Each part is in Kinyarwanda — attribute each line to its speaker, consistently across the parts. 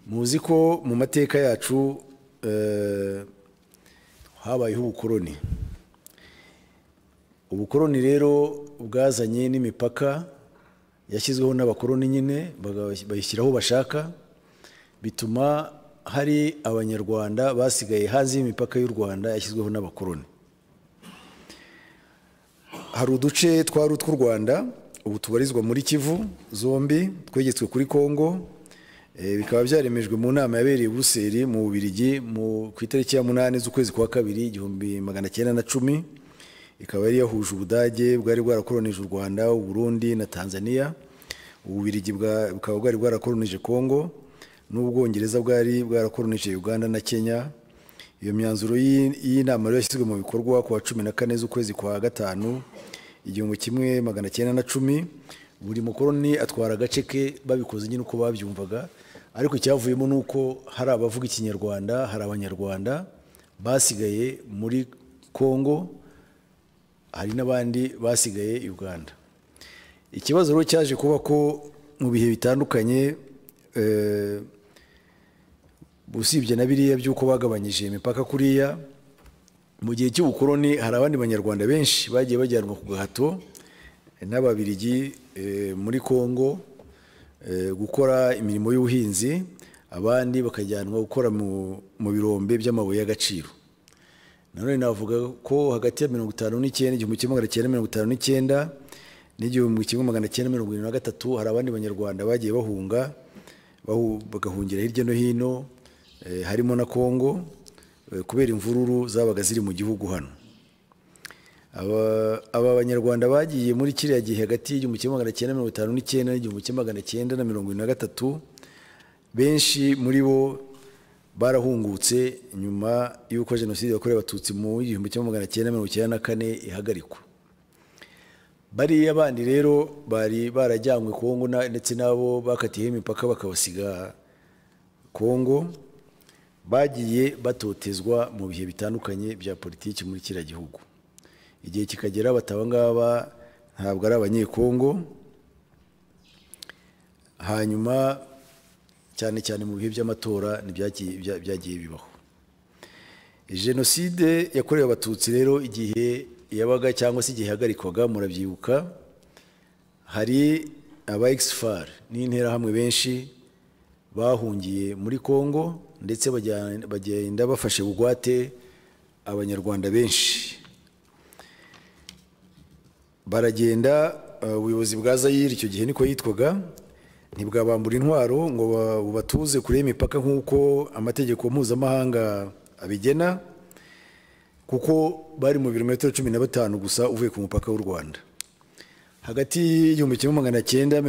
Speaker 1: Muzi ko mu mateka yacu habayeho ubukoroni. Ubukoroni rero bwazanye n'imipaka yashyizweho n'abakoroni nyine, bayishyiraho bashaka, bituma hari Abanyarwanda basigaye hanze y'imipaka y'u Rwanda yashyizweho n'abakoroni. Hari uduce twari utw'u Rwanda ubu tubarizwa muri Kivu zombi twegetswe kuri Kongo, bikaba byaremejwe mu nama yabereye i Buruseli mu Bubiligi ku itariki ya 8 z'ukwezi kwa kabiri 1910, ikaba yari yahuje Ubudage bwari bwarakoronije u Rwanda, u Burundi na Tanzania, Ububiligi bukaba bwari bwarakoronije Kongo, n'Ubwongereza bwari bwarakoronije Uganda na Kenya. Iyo myanzuro y'inama rero yashyizwe mu bikorwa ku wa 14 z'ukwezi kwa gatanu 1910, buri mukoroni atwara agace ke, babikoze nyine uko babyumvaga, ariko icyavuyemo nuko hari abavuga Ikinyarwanda, hari Abanyarwanda basigaye muri Kongo, hari n'abandi basigaye Uganda. Ikibazo rero cyaje kuba ko mu bihe bitandukanye, usibye na biriya by'uko bagabanyije imipaka kuriya, mu gihe cy'ubukoroni hari abandi Banyarwanda benshi bagiye bajyanwa ku gahato n'Ababiligi muri Kongo gukora imirimo y'ubuhinzi, abandi bakajyanwa gukora mu birombe by'amabuye y'agaciro. Nanone navuga ko hagati ya 59, 1959 n'1973 hari abandi Banyarwanda bagiye bahunga, bagahungira hirya no hino, harimo na Kongo, kubera imvururu zabaga ziri mu gihugu hano. Aba Banyarwanda bagiye muri kiriya gihe hagati y'1959 n'1973, benshi muri bo barahungutse nyuma y'uko jenoside yakorewe Abatutsi mu 1994 ihagarikwa. Bariya bandi rero bari barajyanywe Kongo ndetse nabo bakatiyeho imipaka bakabasiga Kongo, bagiye batotezwa mu bihe bitandukanye bya politiki muri kiriya gihugu. Igihe kikagera bataba ngaba ntabwo ari Abanyekongo, hanyuma cyane cyane mu bihe by'amatora byagiye bibaho. Jenoside yakorewe Abatutsi rero igihe yabaga cyangwa se igihe ihagarikwaga, murabyibuka, hari aba ex-FAR n'interahamwe benshi bahungiye muri Kongo, ndetse bagenda bafashe bugwate Abanyarwanda benshi. Baragenda, ubuyobozi bwa Zaire icyo gihe niko yitwaga, ntibwabambura intwaro ngo bubatuze kure y'imipaka nk'uko amategeko mpuzamahanga abigena, kuko bari mu birometero 15 gusa uvuye ku mupaka w'u Rwanda. Hagati y'1994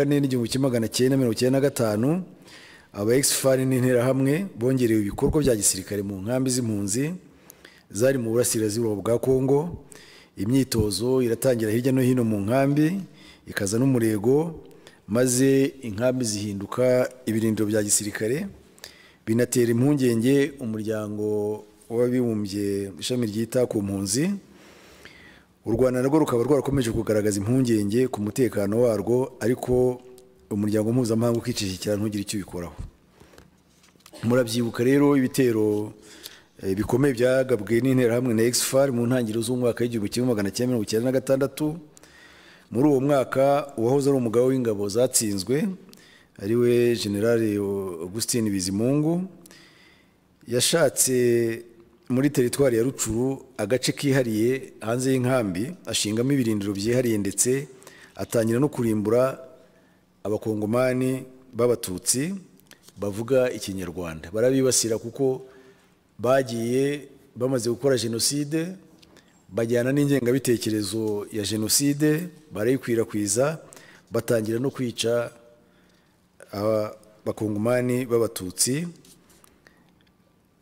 Speaker 1: n'1995, aba ex-FAR n'interahamwe bongerewe ibikorwa bya gisirikare mu nkambi z'impunzi zari mu burasirazuba bwa Kongo. Imyitozo iratangira hirya no hino mu nkambi, ikaza n'umurego, maze inkambi zihinduka ibirindiro bya gisirikare, binatera impungenge umuryango w'abibumbye ishami ryita ku mpunzi. U Rwanda narwo rukaba rwarakomeje kugaragaza impungenge ku mutekano warwo, ariko umuryango mpuzamahanga ukicecekera ntugire icyo ubikoraho. Murabyibuka rero ibitero bikomeye byagabwe n'interahamwe na ex-FAR mu ntangiriro z'umwaka w'1996. Muri uwo mwaka uwahoze ari umugaba w'ingabo zatsinzwe ariwe General Augustin Bizimungu yashatse muri teritwari ya Rucuru agace kihariye hanze y'inkambi, ashingamo ibirindiro byihariye, ndetse atangira no kurimbura Abakongomani b'Abatutsi bavuga Ikinyarwanda. Barabibasira kuko bagiye bamaze gukora jenoside, bajyana n'ingengabitekerezo ya jenoside, barayikwirakwiza, batangira no kwica Abakongomani b'Abatutsi.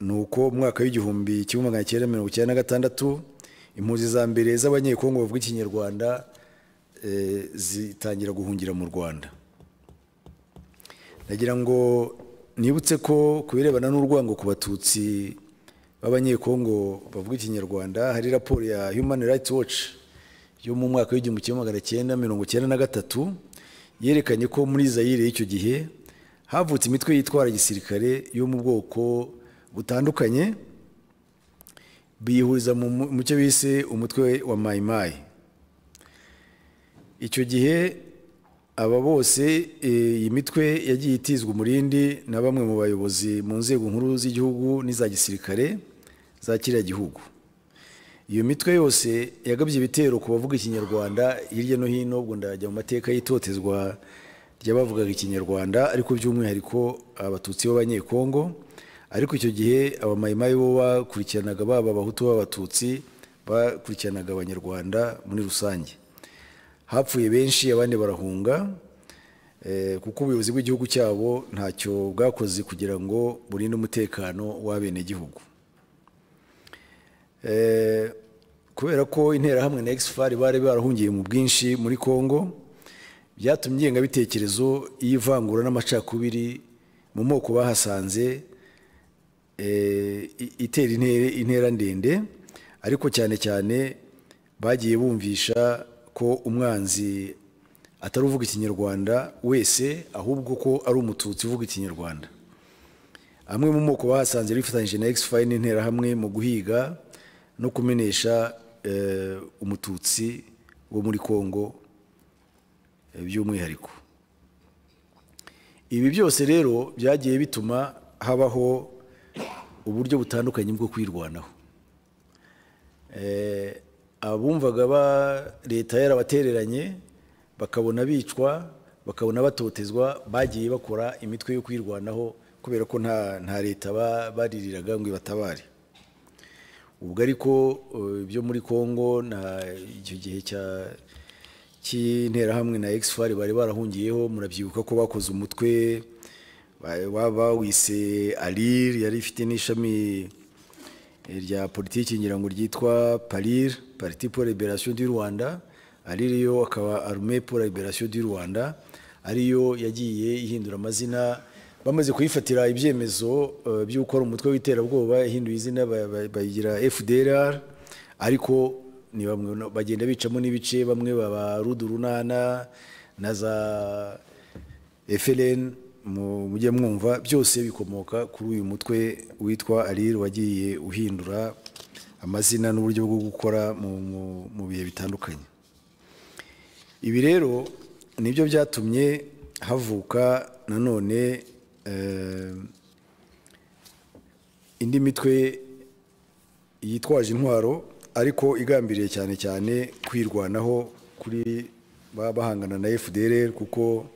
Speaker 1: Nuko mu mwaka w'1996 impunzi za mbere z'Abanyekongo bavuga Ikinyarwanda zitangira guhungira mu Rwanda. Nagira ngo nibutse ko ku birebana n'urwango ku Batutsi b'Abanyekongo bavuga Ikinyarwanda, hari raporo ya Human Rights Watch yo mu mwaka w'1993 yerekanye ko muri Zaire y'icyo gihe Havutse imitwe yitwara gisirikare yo mu bwoko butandukanye, biyihuriza mu cyo bise umutwe wa Mai Mai. Icyo gihe aba bose, iyi mitwe yagiye itizwa umurindi na bamwe mu bayobozi mu nzego nkuru z'igihugu n'iza gisirikare za kiriya gihugu. Iyo mitwe yose yagabye ibitero ku bavuga Ikinyarwanda hirya no hino. Ubwo ndajya mu mateka y'itotezwa ry'abavugaga Ikinyarwanda, ariko by'umwihariko Abatutsi b'Abanyekongo. Ariko icyo gihe Abamayimayi bo bakurikiranaga baba Abahutu b'Abatutsi, bakurikiranaga Abanyarwanda muri rusange. Hapfuye benshi, abandi barahunga, kuko ubuyobozi bw'igihugu cyabo ntacyo bwakoze kugira ngo burinde umutekano w'abenegihugu. Kubera ko Interahamwe na ex-FAR bari barahungiye mu bwinshi muri Kongo, byatumye ingengabitekerezo y'ivangura n'amacakubiri mu moko bahasanze itera intera ndende. Ariko cyane cyane bagiye bumvisha ko umwanzi atari uvuga Ikinyarwanda wese, ahubwo ko ari Umututsi uvuga Ikinyarwanda. Amwe mu moko bahasanze bifatanyije na ex-FAR n'Interahamwe mu guhiga no kumenesha Umututsi wo muri Kongo by'umwihariko. Ibi byose rero byagiye bituma habaho uburyo butandukanye bwo kwirwanaho. Abumvaga ba leta yarabatereranye, bakabona bicwa, bakabona batotezwa, bagiye bakora imitwe yo kwirwanaho, kubera ko nta leta baririraga ngo ibatabare. Ubwo ariko ibyo muri Kongo na icyo gihe cya cy'Interahamwe na ex-FAR bari barahungiyeho, murabyibuka ko bakoze umutwe bawise ALIR, yari ifite n'ishami rya politiki ngira ngo ryitwa PALIR, Parti pour la Libération du Rwanda. ALIR yo akaba Armée pour la Libération du Rwanda, ariyo yagiye ihindura amazina bamaze kuyifatira ibyemezo by'uko ari umutwe w'iterabwoba. Yahinduye izina bayigira FDLR, ariko ni bamwe bagenda bicamo n'ibice, bamwe baba Rudurunana na za FLN, mujye mwumva byose bikomoka kuri uyu mutwe witwa ALIR, wagiye uhindura amazina n'uburyo bwo gukora mu bihe bitandukanye. Ibi rero nibyo byatumye havuka nanone indi mitwe yitwaje intwaro, ariko igambiriye cyane cyane kwirwanaho kuri bahangana na FDLR, kuko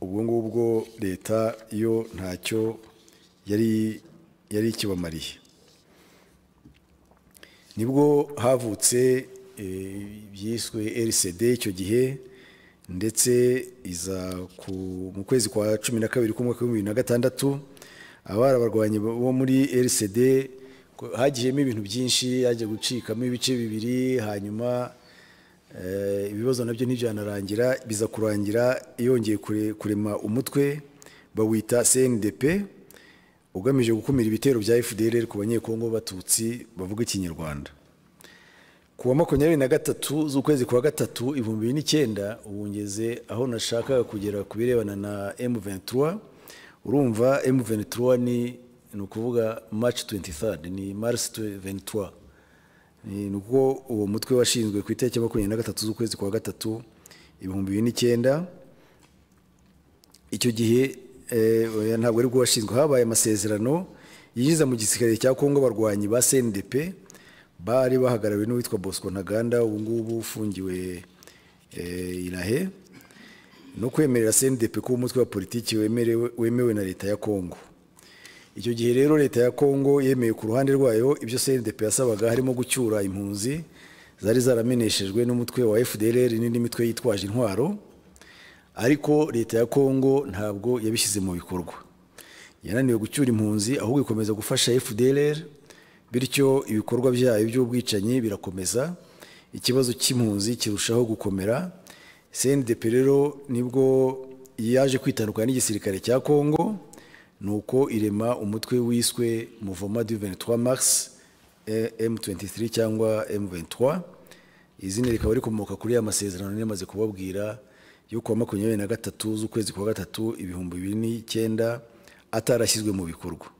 Speaker 1: ubwo ngubwo leta yo ntacyo yari ikibamariye. Nibwo havutse byiswe RCD icyo gihe, ndetse iza mu kwezi kwa 12 k'umwaka wa 2006. Abari abarwanyi bo muri RCD, hagiyemo ibintu byinshi, yaje gucikamo ibice bibiri, hanyuma ibibazo nabyo ntibyanarangira, biza kurangira yongeye kurema umutwe bawita CNDP, ugamije gukumira ibitero bya FDLR ku Banyekongo b'Abatutsi bavuga Ikinyarwanda. Ku wa 23 z'ukwezi kwa gatatu 2009, ubu ngeze aho nashakaga kugera ku birebana na M23. Urumva M23 ni ukuvuga March 23, ni Mars 23, ni uko uwo mutwe washinzwe ku itariki 23 z'ukwezi kwa gatatu 2009. Icyo gihe ntabwo ari bwo washinzwe, habaye amasezerano yinjiza mu gisirikare cya Kongo abarwanyi ba CNDP bari bahagarariwe n'uwitwa Bosco Ntaganda, ubu ngubu ufungiwe Irahe, no kwemerera CNDP kuba umutwe wa politiki wemewe na leta ya Kongo. Icyo gihe rero leta ya Kongo yemeye ku ruhande rwayo ibyo CNDP yasabaga, harimo gucyura impunzi zari zarameneshejwe n'umutwe wa FDLR n'indi mitwe yitwaje intwaro, ariko leta ya Kongo ntabwo yabishyize mu bikorwa. Yananiwe gucyura impunzi, ahubwo ikomeza gufasha FDLR, bityo ibikorwa byayo by'ubwicanyi birakomeza, ikibazo cy'impunzi kirushaho gukomera. CNDP rero nibwo yaje kwitandukanya n'igisirikare cya Kongo, nuko irema umutwe wiswe Mouvement du 23 Mars, M23 cyangwa M23. Izina rikaba rikomoka kuri ya masezerano namaze kubabwira yo kuwa 23 z'ukwezi kwa gatatu 2009 atarashyizwe mu bikorwa.